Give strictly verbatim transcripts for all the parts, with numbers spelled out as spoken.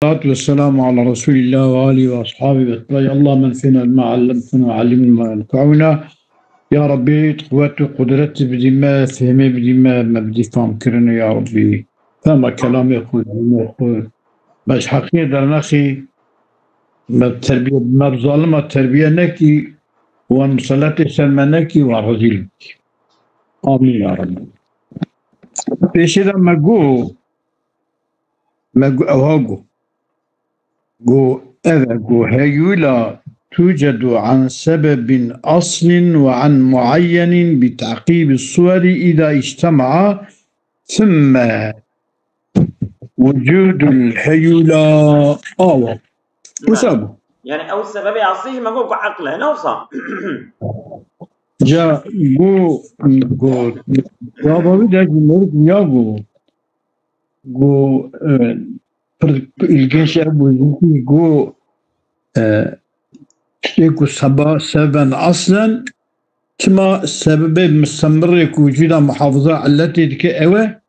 والصلاة والسلام على رسول الله وآله وأصحابه وأتباعه. اللهم انفعنا بما علمتنا وعلمنا ما ينفعنا. Ya Rabbî, quwet û qudretî bidî me, fehmê bidî me, me bidî famkirinê ya Rabbî. Fehma kelamê xwe, ilmê xwe. Me ji heqiyê dernexî, me terbiye, me bi zalima terbiye nekî, wan miseletê ser me nekî, wan rezîl bikî. Amîn ya Rabbî. Pêşê de me got, me got, ew ha got. Got, ev e, got, heyûla tucedu an sebebin aslin ve an muayyenin bi ta'qibi suweri ida ictema'a, thumma wucudul heyûla. Awa. Wisa bû. Yani ew sebebê aslî jî me got ku eql e, ne wisa? Ca got, got, ya bavî de jî merik ya got. Got, e, pir ilginç e, bû, got, e, tiştê ku seba-, seben aslen, çima sebebê mistemirê ku wicûda muhafaza illetê dike ew e,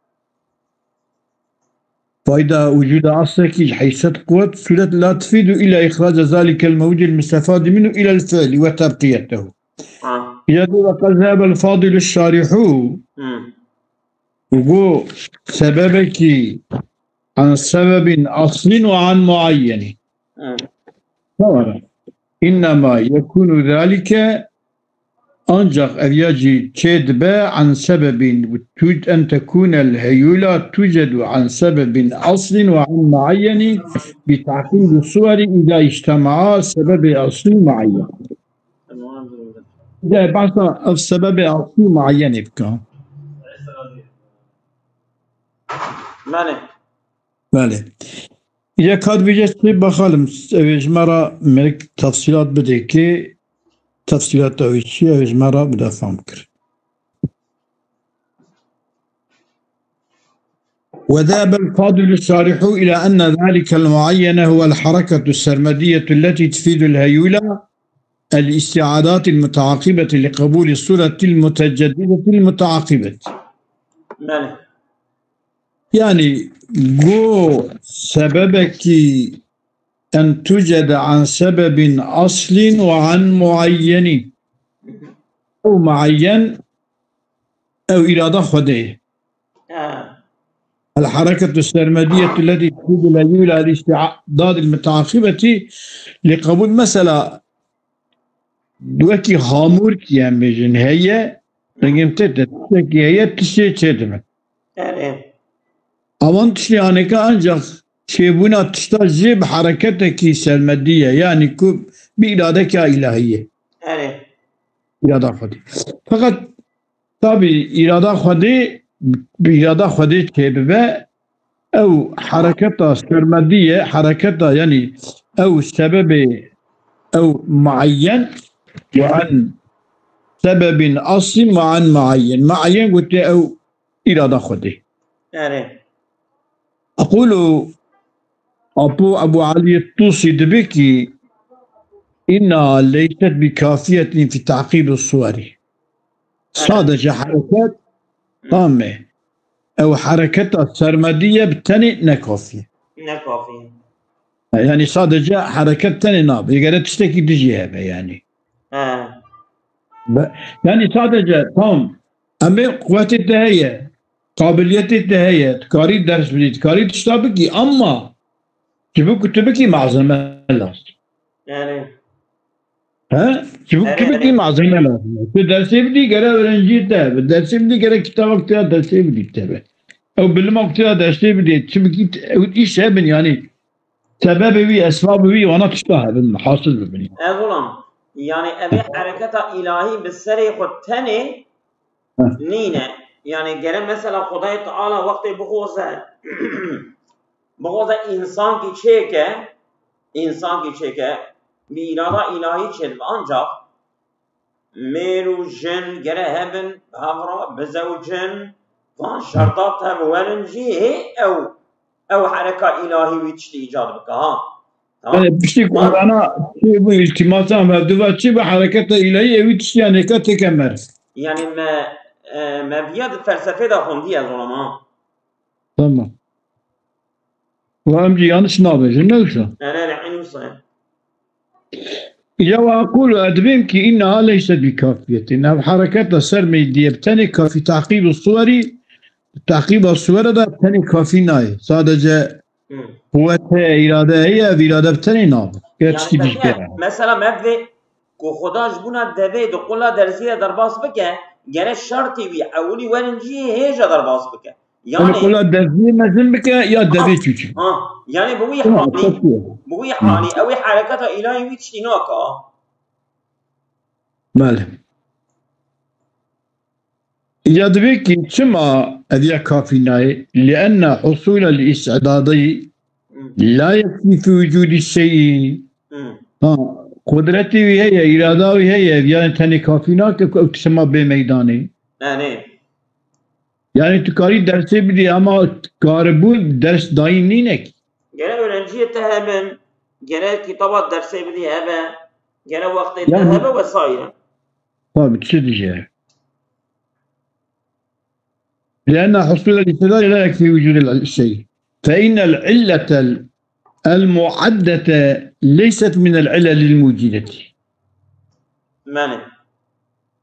fayda wicûda aslekî ji heyset quwet sûret la tufîdu illa îxraca zalikel mewcil mustefadi minhu ilel fi'li ve tebqiyetehu. Ha. Ya dê ve qezebel fadilu şarihû. Hmm. Û got, sebebekî an sebebin aslin ve an muayyenî. Evet. Tamam. İnnema yekunu zalike, ancak ev ya jî çê dibe an sebebin, tud en tekunel heyula tucedu an sebebin aslin ve an muayyeni bi ta'kidi suweri ida ictema'a sebebi asli muayyen. De bahsa ev sebebê asli muayyenê bike. Belê. Belê. Yek hat bêje çi bexalim, ew ê ji me re merik tefsîlat bide ki tefsîlata wî çi ye, ew ê ji me re bide fam kir. وذهب الفاضل الشارح إلى أن ذلك المعين هو الحركة السرمدية التي تفيد الهيولة الاستعادات المتعاقبة لقبول الصورة المتجددة المتعاقبة. Belê. Yani, got sebebekî en tucede an sebebin aslin ve an muayyenin. Ew muayyen, ew îrada Xwedê ye. Ha. El hareketu sermediyetu leti tudu le yula li isti'dadil mutaakibeti li qebul. Mesela, wekî hamûrkî em bêjin heye, dengê min tê de tiştekî heye, tiştê çêdibe. Erê. Avan tiştê anêka ancak çêbûna tişta jê bi hereketekî sermedî ye, yanî ku bi îradeka îlahî ye. Erê. Îrada Xwedê. Feqet tabî îrada Xwedê, bi îrada Xwedê çêbibe, ew hereketa sermedî ye, hereketa, yanî ew sebebê, ew muayyen, ve an sebebin aslin ve an muayyen. Muayyen gotiye ew îrada Xwedê. Erê. Aqulu, Apo Ebu Elî Tusî dibe ki, inna leyset bi kafiyetin fi ta'qîbi suweri. Sadece hereket, tamam mı? Ew hereketa sermedî ye bi tenê ne kafî ye. Ne kafî ye. Yani sadece hereket tenê nabe. Gere tiştekî dijî hebe yani. He. Be-, yani sadece, tamam, em ê quwetê te heye, qabiliyetê te heye, dikarî ders bidî, dikarî tişta bikî, ama ji bo ku tu bikî malzeme lazim. Yani. He? Ji bo ku tu bikî malzeme lazim. Tu dersê bidî gere öğrenciyê te, bi dersê bidî gere kitaba ku tu ya dersê bidî te be. Ew bilima ku tu ya dersê bidî, tu bikî, ew îş hebin yani. Sebebê wî, esbabê wî, wana tişta hebin, hasil bibin. Ev olam, yani evê hereketa îlahî bi serê xwe tenê Heh. nîne. Yani gere mesela Xwedayê Teala wextê bixwaze, bixwaze însankî çêke, însankî çêke, bi îrada îlahî çêdibe. Ancak mêr û jin gere hebin, bi hev re bizewicin, van şerta tev werin jî hê ew, ew hereka îlahî wî tiştî îcad bike, ha. Tamam. Yani piştî ku Qur'ana çi bû, îltîmasa hevdu ve çi bi hereketa îlahî, ewî tiştî yanêka têke mer. Yani me, e, me viya di felsefê de xwendî ez olam, ha. Tamam. Ve em jî yanlış nabêjin, ne wisa? Erê, erê, eynî wisa ye. Ya ve aqulu, ez dibêm ki inneha leyset bi kafiyetin. Ev hereketa ser meydiyê bi tenê kafî, tahqîb û suwerî, tahqîba suwere de tenê kafî nayê. Sadece Hmm. quwet heye, îrade heye, ev îrade bi tenê nabe. Ger Yani tiştî dî ji pê mesela, re. Mesela me vê ku Xuda ji bona devê di qula derzî de derbas bike, gere şertê wî ewilî werin cihê hêja derbas bike. Yanî Yani qula derziyê mezin bike ya devê Ha, çûçik. Ha, yani bi wî Ha, halî, çok iyi. bi wî Hı. halî, ew ê hereketa îlahî wî tiştî naka. Belê. Ya divê ki çima ev ya kafî nayê? Lienne husûlel îstidadî Hı. la yekfî fi wicûdî şeyî. Hı. Ha, qudretê wî heye, îrada wî heye, ev yani tenê kafî nake ku ew tişt hema bê meydanê. Yani. Yani tu karî dersê bidî ama karibûn ders dayîn nîne ki. Gere öğrenciyê te hebin, gere kitaba dersê bidî hebe, gere wextê te Yani hebe vesaire. Tabii, çi dije? لأن حصول الاستدلال لا يكفي وجود الشيء، فإن العلة المعدة ليست من العلل الموجدة. Mane.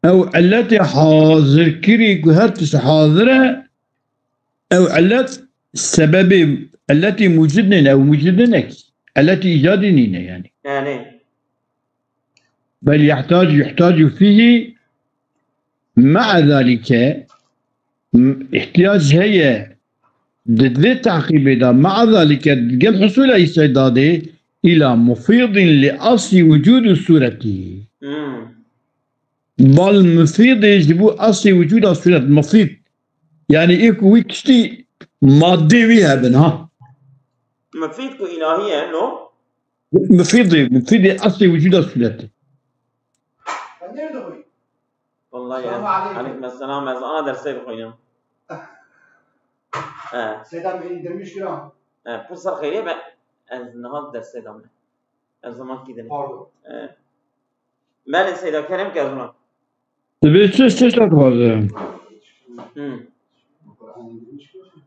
Ew illetê hazirkirî ku her tişt hazir e, ew illet sebebê illetê mucid nîne, ew mucid nîne ki. Illetê îcadî nîne yani. Yani. بل يحتاج، يحتاج فيه مع ذلك، m-, ihtiyac heye di vê tehqîbê de, مع ذلك, digel husûla îstidadê, إلى مفيض لأصل وجود الصورة. Hmm. Bal mufîdê ji bo eslê wicûda sûret, mufîd. Yani ê ku wî tiştî maddê wî hebin, ha. Mufîd ku îlahî ye, no? Mufîdê, mufîdê eslê wicûda sûretê. Vallahi ya. Selamun aleyküm. Aleyküm selam. Ez ana dersê dixwînim. He. Seyda, beni indirmiş kiram. He, pirsa xeyrê be, ez niha dersê dame. Ez zaman kî dene. Pardon. He. Belê Seyda, kerem ke ez ona. Divê çi, çi dixwaze? Hı.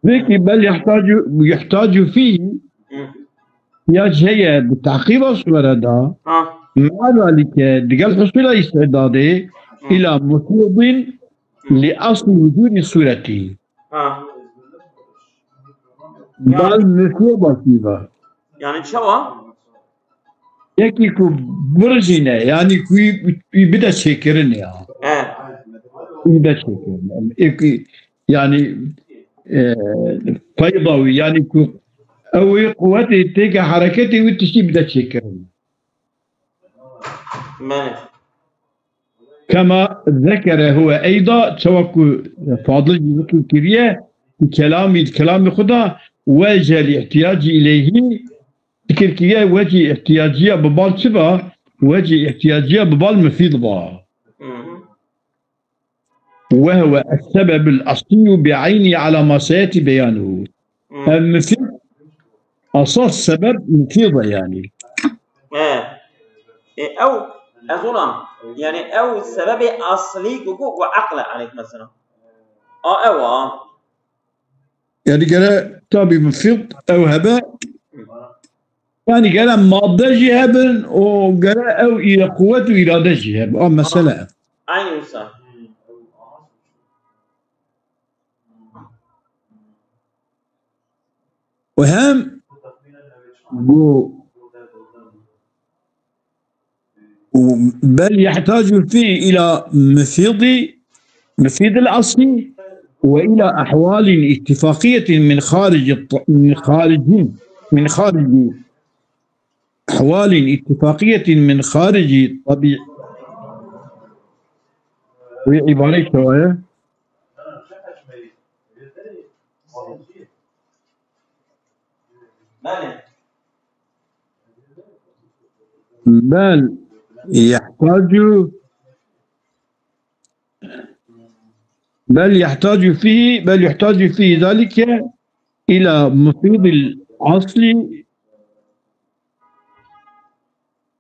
Peki, bel يحتاج، يحتاج فيه. Hı. Ya heye di tehqîba sûre de, Ha. مع ذلك, digel husûla îstidadê, Hı. إلى مفيض Hı. لأصل وجود الصورة. Ha. Bal mufîdê basî be. Yani çawa? Yekî ku birijîne, yani ku wî, wî bide çêkirin ya. He. Wî bide çêkirin. Ê ku, yani, e, feyda wî, yani ku ew ê quwetê têke hereketê wî tiştî bide çêkirin. Mane. كما ذكر هو أيضا, çawa ku Fadil jî zikir kiriye, ku kelamî, kelamê xwe de, وجه الاحتياج إليه, zikir kiriye, wecî ihtiyaciya bi bal çi ba? Wecî ihtiyaciya bi bal mufîd ba. Hı hı. وهو السبب الأصلي بعينه على ما سيأتي بيانه. Hı. Ev mufîd, esas sebeb mufîd e yani. He. E, ew, ez ona, yani ew sebebê aslî ku, ku, ku eql e, aleykum selam. A, ew a. Yani gere tabi mufîd ew hebe. Yani gere madde jî hebin û gere ew îre quwet û îrade jî hebe. A mesele ev. Aynı wisa. Û hem bu، بل يحتاج فيه إلى مفيض، مفيض الأصل، وإلى أحوال اتفاقية من خارج الط-، من خارج، من خارج، أحوال اتفاقية من خارج طبيعة. Wê îbareyê şewaya. بل يحتاج، بل يحتاج فيه، بل يحتاج فيه ذلك إلى مفيض الأصل،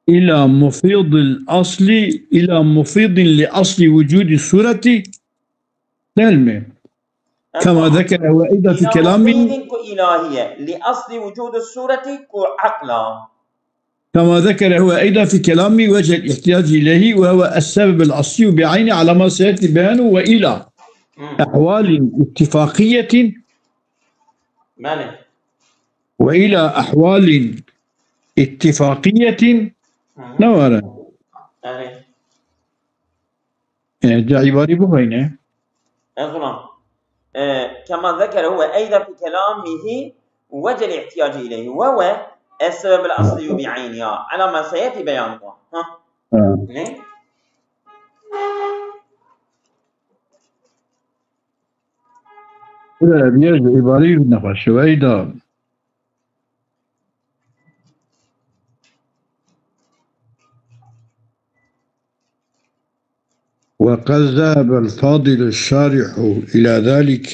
إلى مفيض الأصل، إلى مفيض لأصل وجود الصورة. Değil mi? كما ذكر هو أيضًا في كلامه. Ku îlahî ye. Li aslî wicûdî sûretî ku eql a. كما ذكر هو أيضًا في كلامه وجه الاحتياج إليه وهو السبب الأصلي بعينه على ما سيأتي بيانه وإلى أحوال اتفاقية. Belê. وإلى أحوال اتفاقية. Hı hı. Ne var? Belê. E, ca îbarî bixweyne. Ez gulam. E, kema zekere huve eyda fi kelamihi vecel ihtiyacı ileyhi. Ve ve es-sebebul asli bi ayniha. Ala ma seyeti beyanuha. Ha? Ha. Ne? Bira, bir yerde îbarî nexweş, eyda. وقد ذهب الفاضل الشارح إلى ذلك.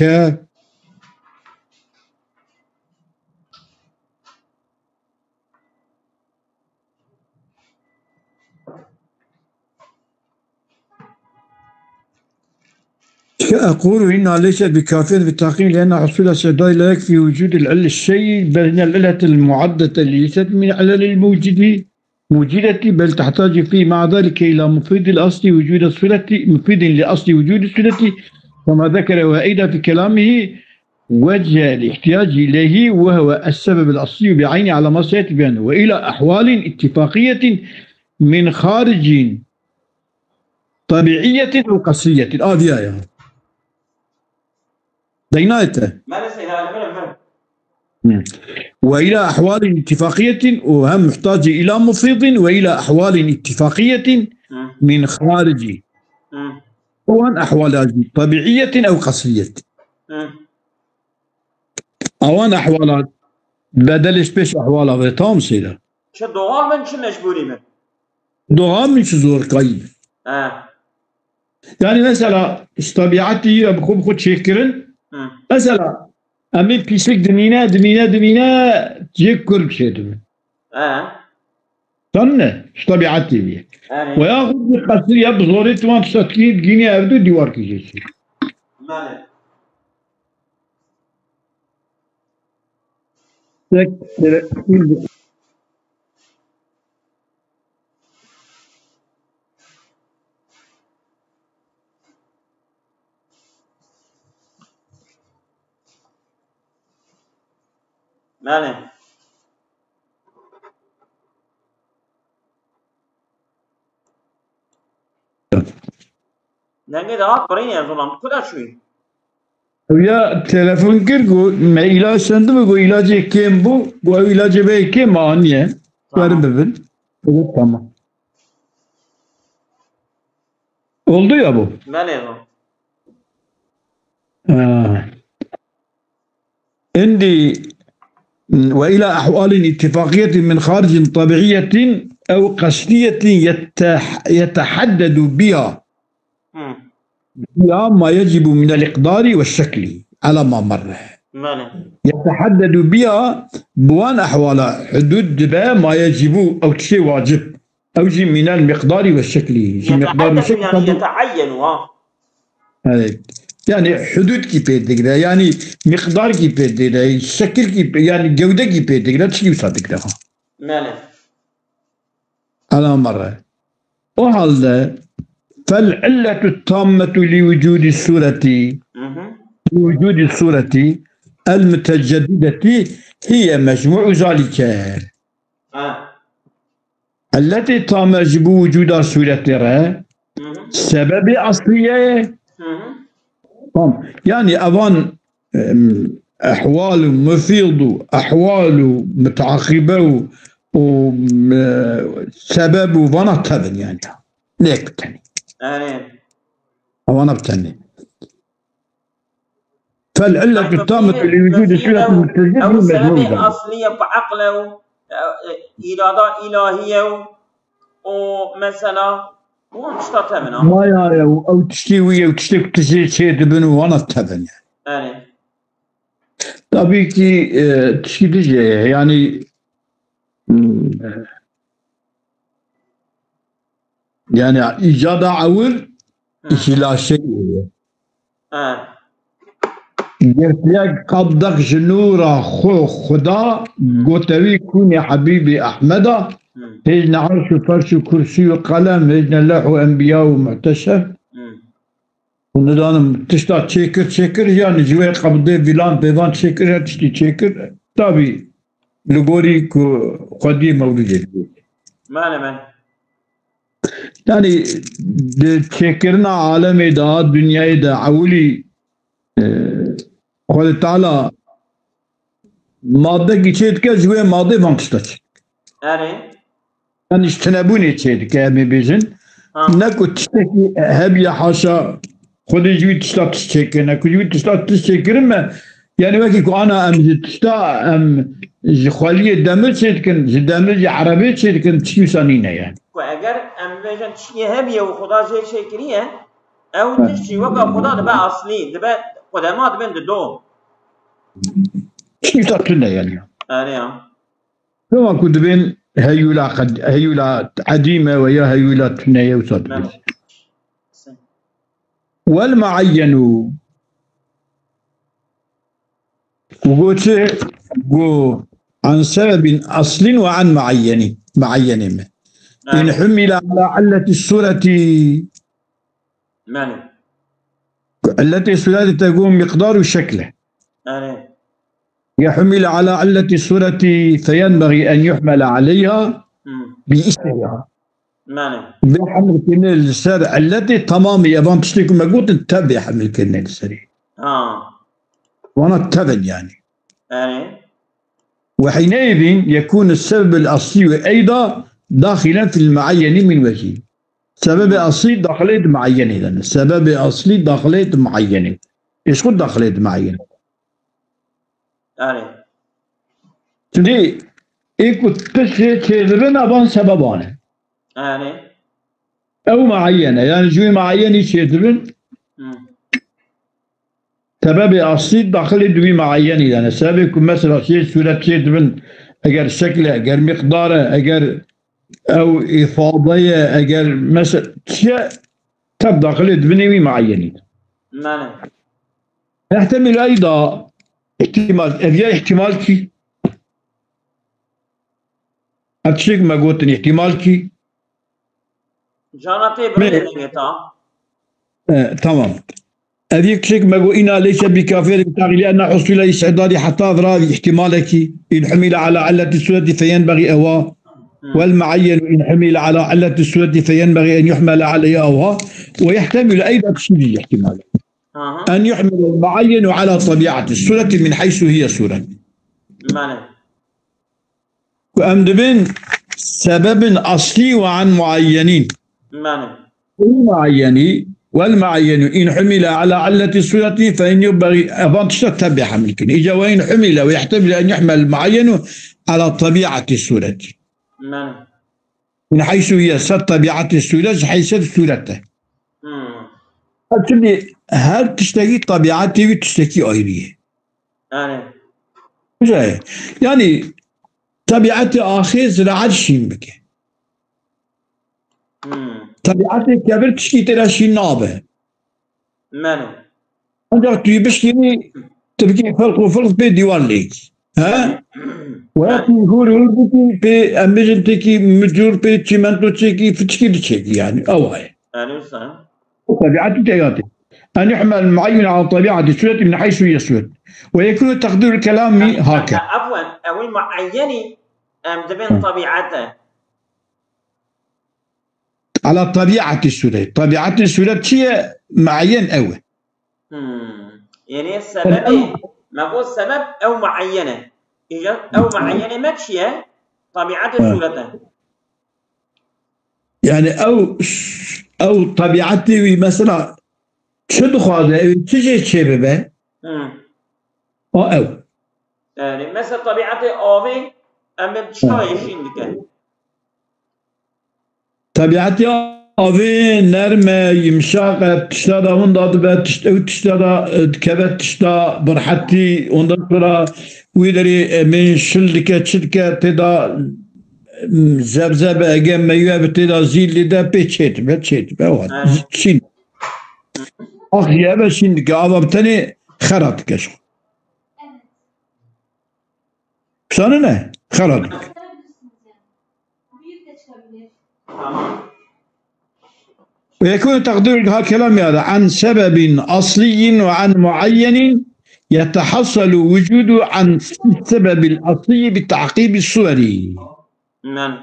أقول إنها ليست بكافية في التحقيق، لأن حصول السبب لا يكفي وجود العلة الشيء، بل هي العلة المعدة ليست من علل الموجود. وجدت، بل تحتاج في مع ذلك إلى مفيد الأصل وجود الصلة، مفيد لأصل وجود الصلة، كما ذكر وأيضًا في كلامه وجه الاحتياج إليه، وهو السبب الأصلي بعينه على ما سيأتي بيانه، وإلى أحوال اتفاقية من خارج طبيعية أو قصرية. آه، دي آية. دينايته. Maalesef, yani, böyle, böyle. مم. وإلى أحوال اتفاقية، وهم محتاج إلى مفيض، وإلى أحوال اتفاقية Hı. من خارج. Hı. وأن أحوال طبيعية أو قصرية. Hı. Awan ahwalat, bedelê ji pêş ahwala ve tam seyre. Çi doğal bin, çi mecburî bin. Doğal bin, çi zorkayî bin. He. Yani mesela, ji tabiatî re bi xwe, bi xwe çêkirin. Hı. Mesela, em ê pîsik dimîne, dimîne, dimîne, cê kurm çêdibin. He. Tan ne? Ji tabiatî bî. Erê. Ve ya xwe bi qesir ya bi zorê tu wan tişta dikî, digînî ev du dîwarkî jê çê. Belê. Tek, tek, Belê. Dengê de hat birînê, ez olam, tu kuda çûyî? Ew ya telefon kir, got, me îlaç sendibû, got, îlacê kêm bû, got, ew îlacê bê kêm aniye. Tamam. Werin bibin. Got, tamam. Oldu ya bu. Belê, bu. Ha. عندي وإلى أحوال اتفاقية من خارج طبيعية أو قصدية يتح-، يتحدد بها، Hı. بها ما يجب من الإقدار والشكل على ما مر. Belê. يتحدد بها، bi wan ahwala hudud dibe ma yecibû, ew tiştê wacib. Ew jî mînel miqdarî ve şeklî. Ji miqdar ve Yetehadded, şekl yani tabi. Yeteayyenu, ha. Evet. Yani hudud kî pê digre, yani miqdar kî pê digre, şekil kî pê, yani gewde kî pê digre, tiştî wisa digre, ha. Mele. Ala merre. O halde, fel illetu tammetu li vucudi sureti, Hı hı. Li vucudi sureti el müteceddideti hiye mecmu'u zalike. Ha. Illetê tame ji bo wicûda sûretê re Hı hı. sebebê eslî ye. Hı hı. Tamam. Yani evan, em, ehwal û mufîd û ehwal û mutaaqibe û, û, em, sebeb û vana tevin yani. Lêk bi tenê. Erê. Evana bi tenê. فالعلة التامة لوجود صلة متجددة Ew sebebê مجهولة. Eslî ye ku eql e û, e, e, îrada îlahî ye û, û mesela, wan tişta tevin a. Maya ye û ew tiştê wî ye û tiştê ku tijê çê dibin û wana tevin yani. Erê. Tabii ki, e, tiştî dijê ye. Yani, hmm, yani îcada ewil Hı. îşî la şey ye. Ha. Girtiyek qebdex ji nûra xwe Xuda, gotewî kûnê Hebîbê Ehmeda, Hmm. hêj ne arş û ferş û kursî û qelem, hêj ne lewh û enbiya û muhteşem. Hmm. Hûn nizanim tişta çêkir, çêkir, yanî ji wê qebdê vîlan pêvan çêkir, her tiştî çêkir. Tabî li gorî ku xwediyê mewlûdê dibê. Mane, mane. Yanî di çêkirina alemê de, dinyayê de ewilî, e, Xwedê Teala madekî çê dike, ji wê madê van tişta çêkir. Erê. Yanî ji tinebûnê çêdike, em ê bêjin. Ha. Ne ku tiştekî hebiye, haşa, Xwedê ji wî tişta tişt çêkirine. Ku ji wî tişta tişt çêkirin me, yanî wekî ku ana em ji tişta, em ji xweliyê demir çêdikin, ji demir, ji erebê çêdikin, tiştî wisa nîne yani. Ku eger em bêjin tiştî hebiye û Xuda jê çêkiriye, ew Ha. tiştî weka Xuda dibe aslî, dibe qudema, dibin dido. Tiştî wisa tune yani. Erê ya. Dema ku dibên heyûla qed-, heyûla edîm e ve ya heyûla tune ye, wisa dibên. Mem. Wel muayyenû. Ku got çi? Got an sebebin aslin ve an muayyenin. Muayyenin mi? Mem. In humila ala illeti sureti. Mem. Ku illetê sureti te got miqdar û şekle. Mem. Ya humila ala illeti sureti feyenbagî en yuhmela aleyha Hmm. bi ismiha. Mane. Bê hemlkirinê li ser illetê tamamî evan tiştê ku me gotin tev bê hemlkirinê li serê. Ha. Wana tev in yani. Mane. Ve hineyzin yekûn sebebul asli ve eyda daxilen fil muayyeni min vecî. Sebebê aslî daxilê di muayyenê de ne. Sebebê aslî daxilê di muayyenê. Êşqû daxilê di muayyenê. Erê. Şimdi ê ku tiştê çêdibin, avan sebeban e. Erê. Ew muayyen e. Yani ji wî muayyenî çêdibin. Hı. Sebebê aslî daxilê di wî muayyenî de ne. Sebebê ku mesela şê sûret çêdibin, eger şekl e, eger miqdar e, eger ew îfade ye, eger mesela çi ye, tev daxilê di binê wî muayyenî de. Mane. Yehtemil eyda ihtimal, ev ya ihtimal kî? Ev tiştek me gotin ihtimal kî? Cana tê birê Me- lengê ta. E, tamam. Ev yek tiştek me got, "Îna leyse bi kafir bi ta'îl, li enne husûle îstidadî heta vira ihtimalekî, in humîle ala illeti sûretî feyenbegî ewa, Hmm. wel muayyen in humîle ala illeti sûretî feyenbegî en yuhmele aleyha ewa, ve yehtemil eyda tişî ihtimal. Aha. En yuhmele muayyenu ala tabiati sûretî min heysu hiye sûret." Mane. Ku em dibên sebebin aslî ve an muayyenîn. Mane. Û muayyenî, wel muayyenu in humile ala illeti sûretî fe in yubegî, evan tişta tebê hemil kirin. Îca ve in humile ve yehtemil en yuhmel muayyenu ala tabiati sûretî. Mane. Min heysu hiye ser tabiatê sûret, ji heyset sûret e. Hmm. Şimdi her tiştekî tabiatê wî tiştekî ayrî ye. Yani. Güzel. Yani tabiatê axê ziraet şîn bike. Hmm. Tabiatê kevir tişkî tê re şîn nabe. Meno. Ancak tu yî bişkînî, tu bikî felq û filq pê dîwar lêkî. He? Wela tu hûr hûr bikî pê, em bêjin têkî micûr pê çîmento çêkî, fiçkî diçêkî yani. Ew e. Yani wisa. O tabiatî teyatê. En yuhmel muayyen ala tabiatî sûretî min heysu yesuret. Ve yekunu takdîrul kelamî hake. Efwen, ew muayyenî em dibên Hı. tabiat e. Ala tabiatî sûret. Tabiatê sûret çi ye? Muayyen ew e. Hmm. Yani sebebê, me got sebeb ew muayyen e. Îca ew muayyenê me çi ye? Tabiatê Hı. sûret e. Yani ew, ew tabiatê wî mesela çi dixwaze, ew çi jê çê bibe? Hmm. O ew. Yani mesela tabiatê avê em ê çawa Hı. şîn dike? Tabiatê avê nerm e, yimşaq e, tişta da winda dibe, tişt, ew tişta da, e, dikeve tişta bi rehetî, ondan sonra wî derê, e, em ê şil dike, çi dike, tê da, em, zebzeb e, ege meywe bi tê da zîl dide, pê çê dibe, çê dibe, wa. Evet. Şîn. Ax jî eve şîn dike, ava bi tenê xera dike ji xwe. Çanine? Xera dike. Tamam. ويكون تقدير الكلام هذا عن سبب أصلي وعن معين يتحصل وجوده عن السبب الأصلي بتعقيب الصور. Mane.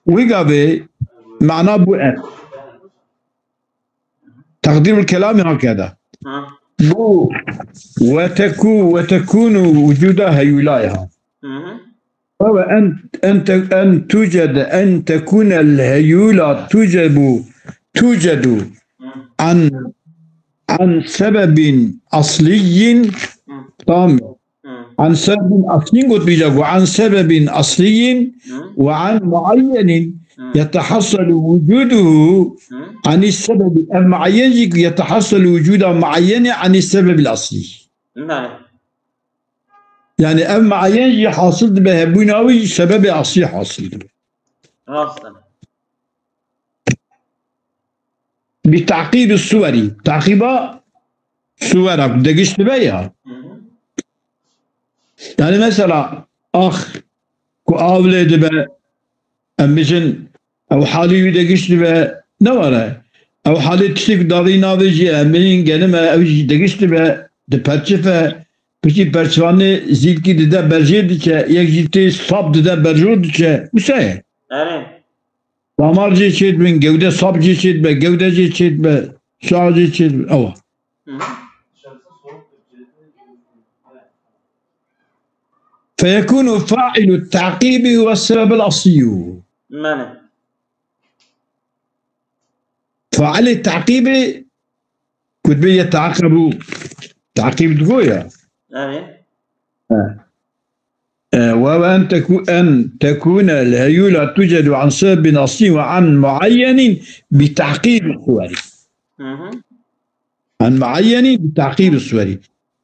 Wî gavê mana bû ev. Teqdîrul kelamê hakeda. Ha. Bu ve teku-, ve tekunu vucuda heyulaya. Hı hı. Ve en, en te-, en tuced, en tekunel heyula tucebu, tucedu. Hı. An, an sebebin asliyin. Hı. Tamam. Hı. An sebebin aslin got bîca ku an sebebin asliyin Hı. Ve an muayyenin Hı. Yetehassalu vucuduhu Hı. Ani sebebi. Ev muayyen jî ku yetehassalu vucuda muayyeni ani sebebil asli. Mane. Yani ev muayyen jî hasil dibe, hebûna wî sebebê aslî hasil dibe. Rast e. Bi taqibi suweri. Taqiba suwera, degiş dibe ya. Hı hı. Yani mesela, ax ku av lê dibe, em bijin, ew halî wî degiş dibe, ne were? Ew halî tiştek davî navê jî, em bijin, genim e, ew jî degiş dibe, di perçife, piştî perçivanê zîlkî dide berjê diçe, yek jî tê sap dide berjor diçe. Wisa ye. Erê. Damar jê çêdibe, gewde sap jê çêdibe, gewde jê çêdibe, şa jê çêdibe. Ewa. Hı hı. Feyekûnu fa'ilu taqibi ve sebebel asliyu. Mane. Failê taqibê kutbe ye taqebu. Taqib digo ya. Evet. Ha. E, ve en teku-, en tekune el heyula tucedu an sebebin asli ve an muayyenin bi tahqibi suweri. Hı hı. An muayyenin bi tahqibi suweri.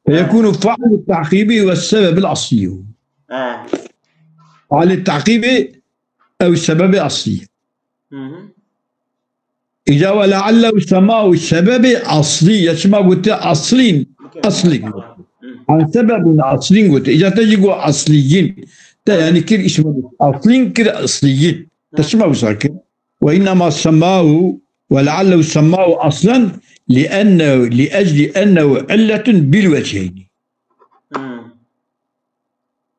Feyekunu fa'lu tahqibi ve sebebil asli. Ha. Fa'li tahqibi ew sebebi asli. Hı hı. Îca ve leallehu sema'u sebebi asli. Ya çima gote aslin? Aslin. An sebebin aslin gote. Îca te jî got asliyin. Te yani kir îsmi aslin kir asliyin. Te çima wisa kir? Ve innema sema'u ve leallehu sema'u aslen liennehu, li ecli ennehu illetun bil vecheyni. Hı.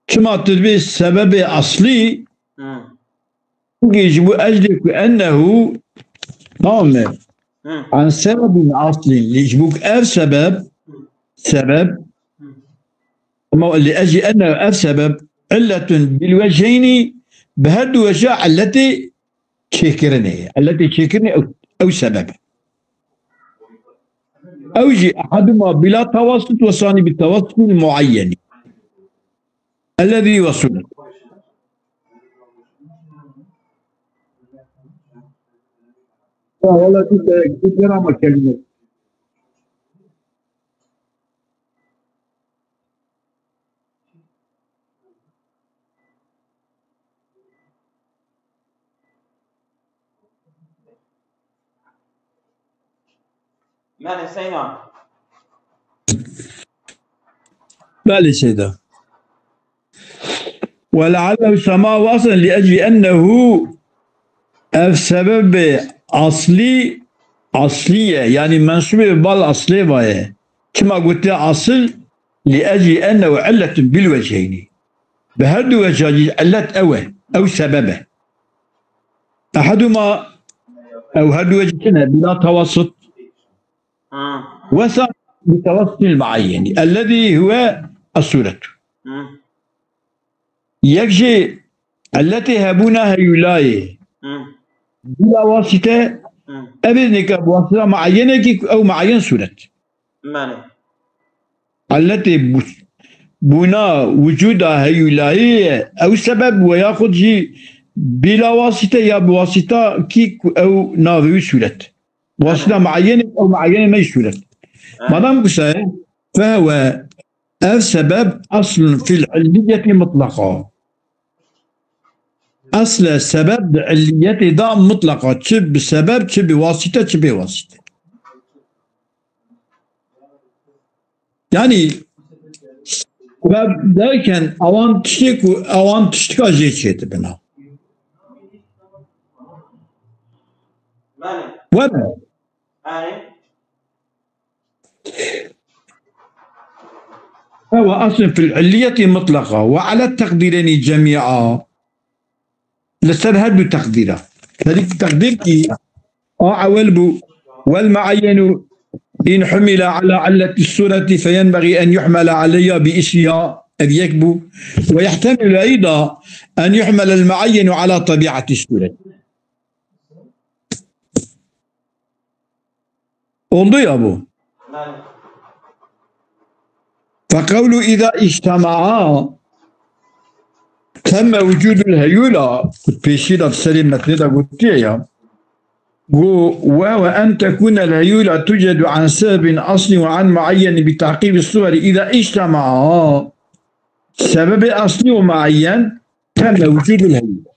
Çima tu dibê sebebê aslî? Hı. Çimkî ji bo eclê ku ennehu, tamam mı? Hı. An sebebin aslî. Ji bo ku ev sebeb, sebeb, Hı. ama li eclî ennehu ev sebeb, illetun bil vecheyni, bi her du weja illetê çêkirinê. Illetê çêkirinê ew, ew sebeb. Ew jî ehaduma bila tawasut ve sani bi tawasutil muayyeni. Ellezî ve sunet. Ya, wala tu de, tu de ama kelime. Mane Seyda. Belê Seyda. Ve leallehu sema'u aslen li ecli ennehu ev sebebê aslî, asliye, yani mensubê bal aslê vaye. Çima gotiye asil? Li ecli ennehu illetun bil vecheyni. Bi her du weca jî illet ew e. Ew sebeb e. Ehaduma, ew her du wecî çi ne? Bila tawasut. Ha. Wesa bi tawasutil muayyeni. Ellezî huve es-suretu. Hı. Yek jî illetê hebûna heyûlayê. Hı. Bila wasîte, Hı. ev ê nêka bi wasîta muayyenekî ku ew muayyen sûret. Mane. Illetê bû-, bûna wicûda heyûlayê ye. Ew sebeb we yaxud jî bila wasîte ya bi wasîta kî ku ew navê wî sûret. Wasîta muayyenê, ew muayyenê me jî sûret. Madem wisa ye, fehwe ev sebeb eslun fil illiyetî mutlaqa. Esle sebeb di illiyetê de mutlaqa. Çi bi sebeb, çi bi wasîte, çi bê wasîte. Yani, Sebeb derken awan tiştê ku awan tiştika jê çêdibin. Were. Ew aslin fil illiyetî mutlaqa ve ala teqdîreni cemî'a. Li ser her du teqdîra. Her du teqdîr kî a ewel bû. Vel muayyenu in humila ala illeti sureti fe yenbagî en yuhmela aleyha bi ismiha. Ev yek bû. Ve yehtemilu eyda en yuhmela el muayyenu ala tebiati sureti. Oldu ya bu. Fe qewlu îza îctema'a temme vücudul heyula, ku pêşî de serê metnê de gotiye ya. Gu ve ve en tekûne el heyula tucedu an sebebin aslî ve an muayyeni bi taqibi suweri îza îctema'a. Sebebê aslî û muayyen temme vücudul heyula.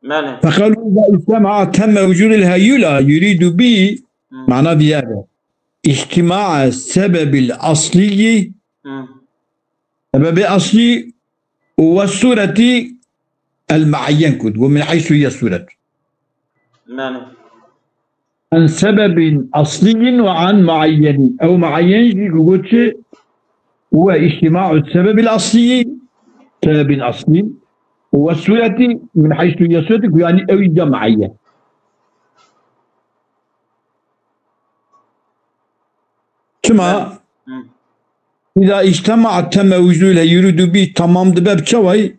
Belê. Feqalu iza ictema'a temme vücudul heyula yuridu bi Hı. mana diye be. İctima'a sebebil asliyi Hı. sebebi asli ve sureti el muayyen kud. Ve min haysu hiye suret. Belê. An sebebin asliyin ve an muayyeni. Ew muayyen jî ku got çi? Ve îctima'u sebebil asliyi, sebebin asli, ve sureti min haysu hiye sureti ku yani ew ya muayyen. Çima? Hı. Îza îctema'a temme vücudul heyula yuridu bi tamam dibe bi çawayî?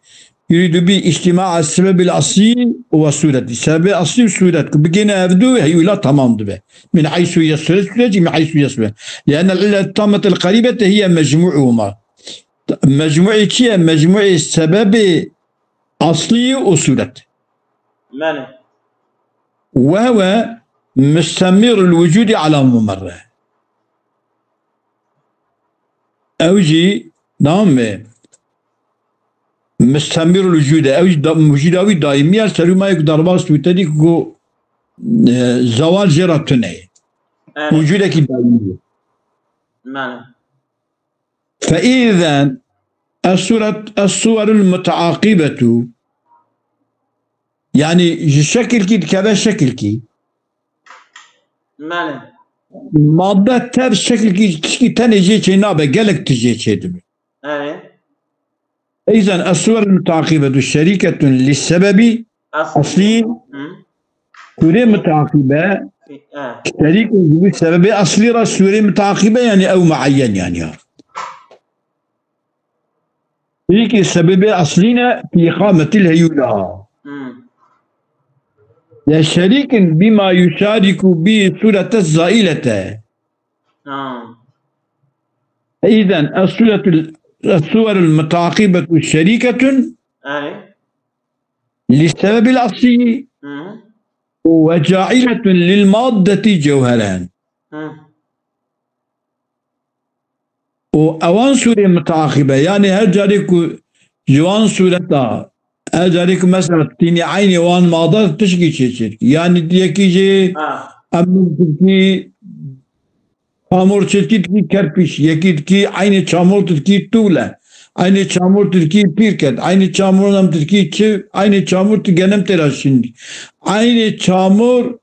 Yuridu bi îctima'a sebebil asli ve sureti. Sebebi asli ve suret. Ku bigêne ev du heyula tamam dibe. Min haysu hiye suret, suret jî min haysu hiye suret. Li'ennel illet tammetel qaribete hiye mecmu'uhuma. Mecmu'ê çi ye? Mecmu'ê sebebê asli û suret. Belê. Ve huve mustemirul vücudi ala mumerre. Ew jî, tamam mı? Mustemirul vücude. Ew jî da, vücuda wî daîmî ye. Serûmayek derbas wî tedî ku, e, zewal jê re tune ye. Evet. Vücudekî daîmî ye. Belê. Fe îzen es-suret, es-suwerul muteaqibetu. Yani ji şekilkî dikeve şekilkî. Belê. Madde tev şekilkî tişkî tenê jê çê nabe, gelek tişt jê çê dibe. Evet. Îzen es-suwerul muteaqibetu şerîketun li sebebi Asli. Asli. Hı. Sûrê mutaqibe. Evet. Şerîk ji bo sebebê aslî re sûrê mutaqibe, yani ew muayyen yani ya. Şerîkê sebebê aslî ne fî îqametil heyula. Hı. Ya şerîkin bima yuşariku bi surete zailete. Ha. Îzen es-suretul, es-suverul mutaqibetu şerîketun. Evet. Li sebebil asli Hı. ve cailetun lil maddeti cewheren. Hı. Û ewan sûrê mutaqibe, yani her carê ku ji wan sûreta, her carê ku mesela tînî eynê wan mada tişkî çêçêt. Yani yekî jê Ha. em tirkî Çamur çirkî tirkî kerpîç, yekî tirkî eynê çamur tirkî tûle, eynê çamur tirkî pîrket, eynê çamur nam tirkî çi, eynê çamur tu genim tê de şindî. Eynê çamur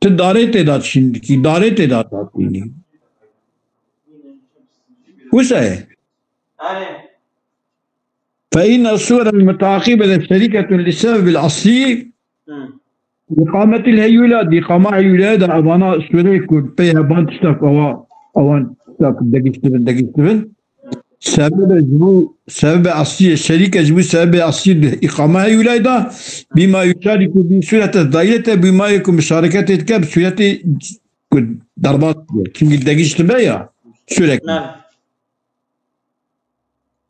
tu darê tê de şindikî, darê tê de datînî. Wisa ye? Fe inne suwerel mutaqibe de şerîketun li sebebil aslî Hı. îqametil heyula, dîqama heyula da evana sûreyê ku pey heban tişta ku ewa, ewan tişta ku degiştirin, degiştirin. Sebebe ji bo, sebebe aslî ye, şerîke ji bo sebebe aslî di îqama heyula da, bîma yuşarîku bi sûrete daîrete, bîma yê ku muşareketê dike bi sûretê ku derbas dibe. Çünkü degiştibe ya, sürekli. Evet.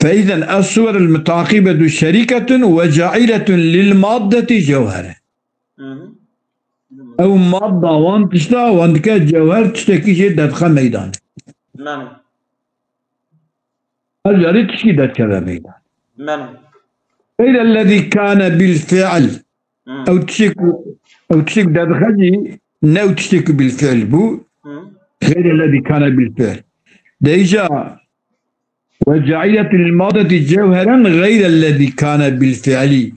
Fe izen es-suwerul mutaqibetu şerîketun ve cailetun lil maddeti cewhere. Hı hı. Ew madda wan tişta wan dike cewher tiştekî jê derdixe meydan. Mane. Her carê tişkî derdikeve meydan. Mane. Xeyrellezî kane bil fi'l. Hı. Ew tiştê ku, ew tiştê ku derdixe jî ne ew tiştê ku bil fi'l bû. Hı. Xeyrellezî kane bil fi'l. De îca وجعلت للمادة جوهرا غير الذي كان بالفعل.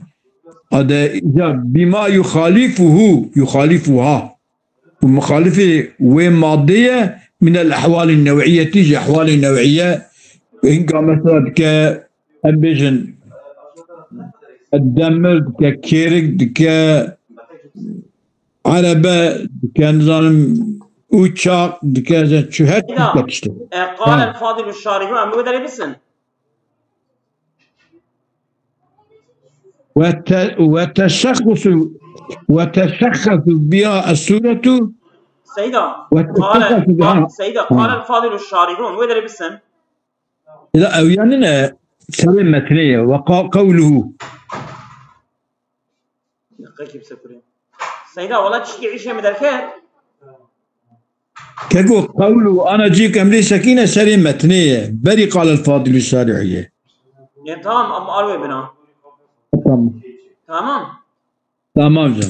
هذا إذا بما يخالفه، يخالفها. ومخالفة ومادية من الأحوال النوعية، تيجي أحوال نوعية. هنگا مثلا دكا، أم بيجن، الدمر دكا، كيرك دكا، عربة دكا، نظام، uçak dike, çi her tiştek işte. E, قال الفاضل الشارحون, em wê derê bisin. وت-، وتشخص، وتشخص بها الصورة. Seyda, قال, Seyda, قال الفاضل الشارحون, wê derê bisin. La ew yani ne, serê metnê ye. وقوله. Seyda, wala tiştê îşê min derket. Keko qewlu ana cîk emrê sekîne serê metnê ye. Berî qal el fadilü şarihî ye. Ya tamam, ama al wê bina. Tamam. Tamam. Tamam canım.